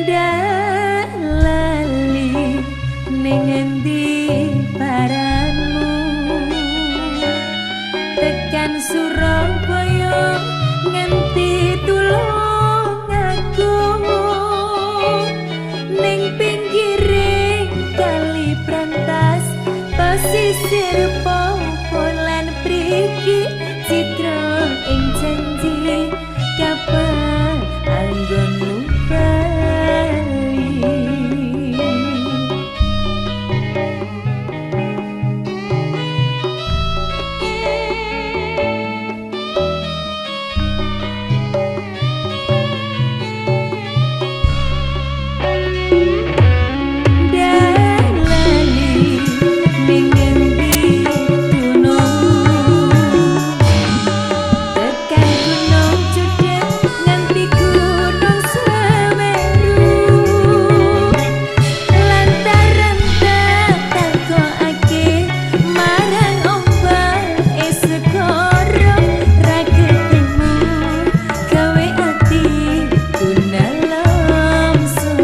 Dalali ning endi paranmu, tekan Surabaya nganti Tulungagung, ning pinggire kali Brantas pesisir Popo lan Prigi, citra ing janji kapan anggonmu bali. Dalali ning ngendi gunung, tekan Gunung Cudhek nganti Gunung Semeru, lantaran takokake marang ombak segara ra ketemu, gawe ati ku nelongso.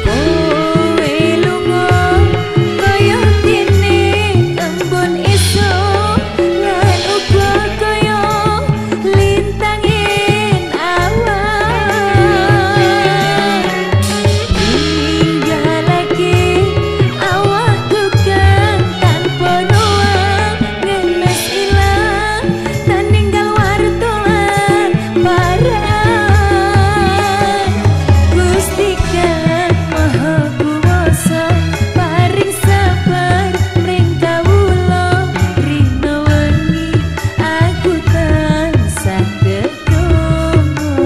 Kowe lunga kaya dene embun esuk, lan uga kaya lintang ing awan, ninggalake awakku kang tanpa ruang, ngenes ilang tan ninggal warta lan paran. Gusti kang Maha Kuwasa paring sabar mring kawula, rina wengi aku tansah ndedonga.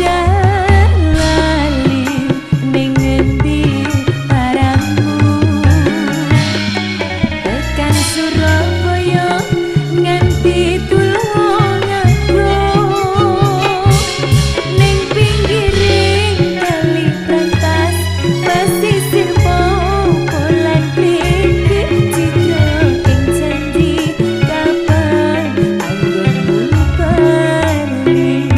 Dalali ning ngendi paranmu, tekan Surabaya nganti Tulungagung, ning pinggire kali Brantas pesisir Popo lan Prigi, citra ing janji kapan anggonmu bali.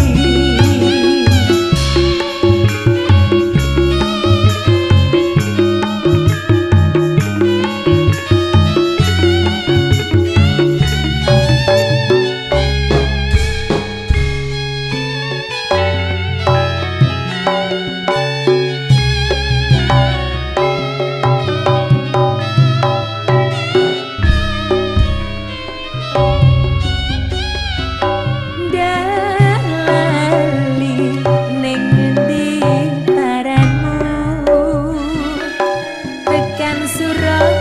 Dalali ning ngendi paranmu, tekan Surabaya